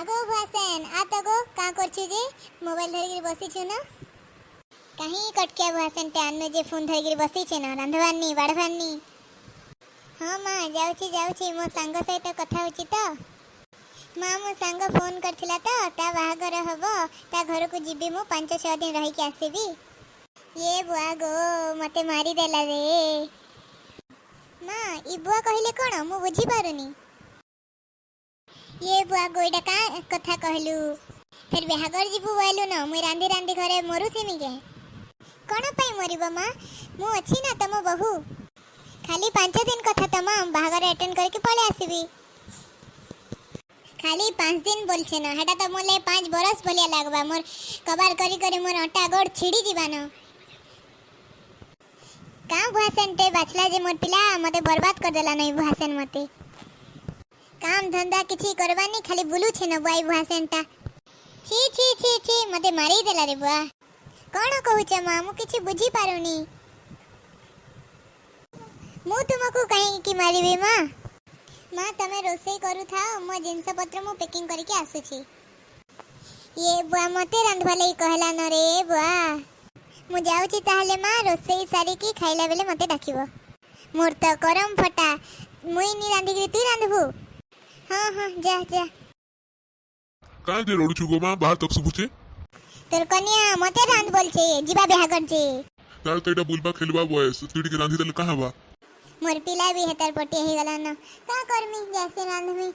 ଆଗୋ ଭୁଆସେନ, ଆ ତ ଗୋ। କାଁ କରୁଛୁ ଯେ? ମୋବାଇଲ ଧରିକିରି ବସିଛୁ ନା? କାହିଁ କଟକିଆ ଭୁଆସେନଟେ ଆନୁ ଯେ ଫୋନ୍ ଧରିକିରି ବସିଛେ ନା? ରାନ୍ଧବାରନି, ବାଢ଼ବାରନି? ହଁ ମା, ଯାଉଛି ଯାଉଛି। ମୋ ସାଙ୍ଗ ସହିତ କଥା ହେଉଛି ତ ମା। ମୋ ସାଙ୍ଗ ଫୋନ୍ କରିଥିଲା ତ, ତା ବାହାଘର ହବ, ତା ଘରକୁ ଯିବି ମୁଁ, 5-6 ଦିନ ରହିକି ଆସିବି। ଇଏ ବୁଆ ଗୋ, ମତେ ମାରିଦେଲା ରେ। ମା, ଇ ବୁଆ କହିଲେ କ'ଣ ମୁଁ ବୁଝିପାରୁନି। ଇଏ ବୁଆ ଗୋ, ଏଇଟା କାଁ କଥା କହିଲୁ? ଫେର ବାହାଘର ଯିବୁ ବୋଇଲୁ ନ, ମୁଇଁ ରାନ୍ଧି ରାନ୍ଧି ଘରେ ମରୁଥିମି କେ? କ'ଣ ପାଇଁ ମରିବ ମା? ମୁଁ ଅଛି ନା, ତମ ବୋହୂ। ଖାଲି 5 ଦିନ କଥା ତ ମା, ବାହାଘର ଆଟେଣ୍ଡ କରିକି ପଳେଇ ଆସିବି। ଖାଲି 5 ଦିନ ବୋଲଛେ ନା, ହେଟା ତ ମୋଲେ 5 ବରଷ ଭଳିଆ ଲାଗବା। ମୋର କବାର କରି କରି ମୋର ଅଣ୍ଟା ଗୋଡ଼ ଛିଡ଼ି ଯିବାନ। କାଁ ଭୁଆସେନଟେ ବାଛଲା ଯେ ମୋର ପିଲା, ମତେ ବର୍ବାଦ କରିଦେଲା ନାଇଁ ଭୁଆସେନ ମତେ। କାମ ଧନ୍ଦା କିଛି କରବାନି, ଖାଲି ବୁଲୁଛେ ନ ବୁଆଇ ଭୁଆସେନଟା। ଛି ଛି ଛି ଛି, ମତେ ମାରିଦେଲା ରେ ବୁଆ। କ'ଣ କହୁଛ ମା? ମୁଁ କିଛି ବୁଝିପାରୁନି। ମୁଁ ତୁମକୁ କାହିଁକି ମାରିବି ମା? ମା, ତମେ ରୋଷେଇ କରୁଥାଅ, ମୋ ଜିନିଷ ପତ୍ର ମୁଁ ପ୍ୟାକିଂ କରିକି ଆସୁଛି। ଇଏ ବୁଆ, ମତେ ରାନ୍ଧବା ଲାଗି କହିଲା ନ ରେ ବୁଆ। ମୁଁ ଯାଉଛି ତାହେଲେ ମା, ରୋଷେଇ ସାରିକି ଖାଇଲା ବେଲେ ମତେ ଡାକିବ। ମୋର ତ କରମ ଫଟା, ମୁଇଁ ନି ରାନ୍ଧିକିରି ତୁଇ ରାନ୍ଧବୁ। ହଁ ହଁ, ଯା ଯା। କାଁ ଯେ ରଡୁଛୁ ଗୋ ମା? ବାହାର ତକ ଶୁଭୁଛେ। ତୋର କନିଆ ମତେ ରାନ୍ଧ ବୋଲଛେ, ଯିବା ବିହା କରଛେ। ତାର ତ ଏଇଟା ବୁଲବା ଖେଲବା ବୟସ, ତୁଇ ଟିକେ ରାନ୍ଧି ଦେଲେ କାଁ ହେବା? ମୋର ପିଲା ବି ହେତାର ପଟି ହେଇଗଲା ନ, କାଁ କରମି? ଯାସି ରାନ୍ଧମି।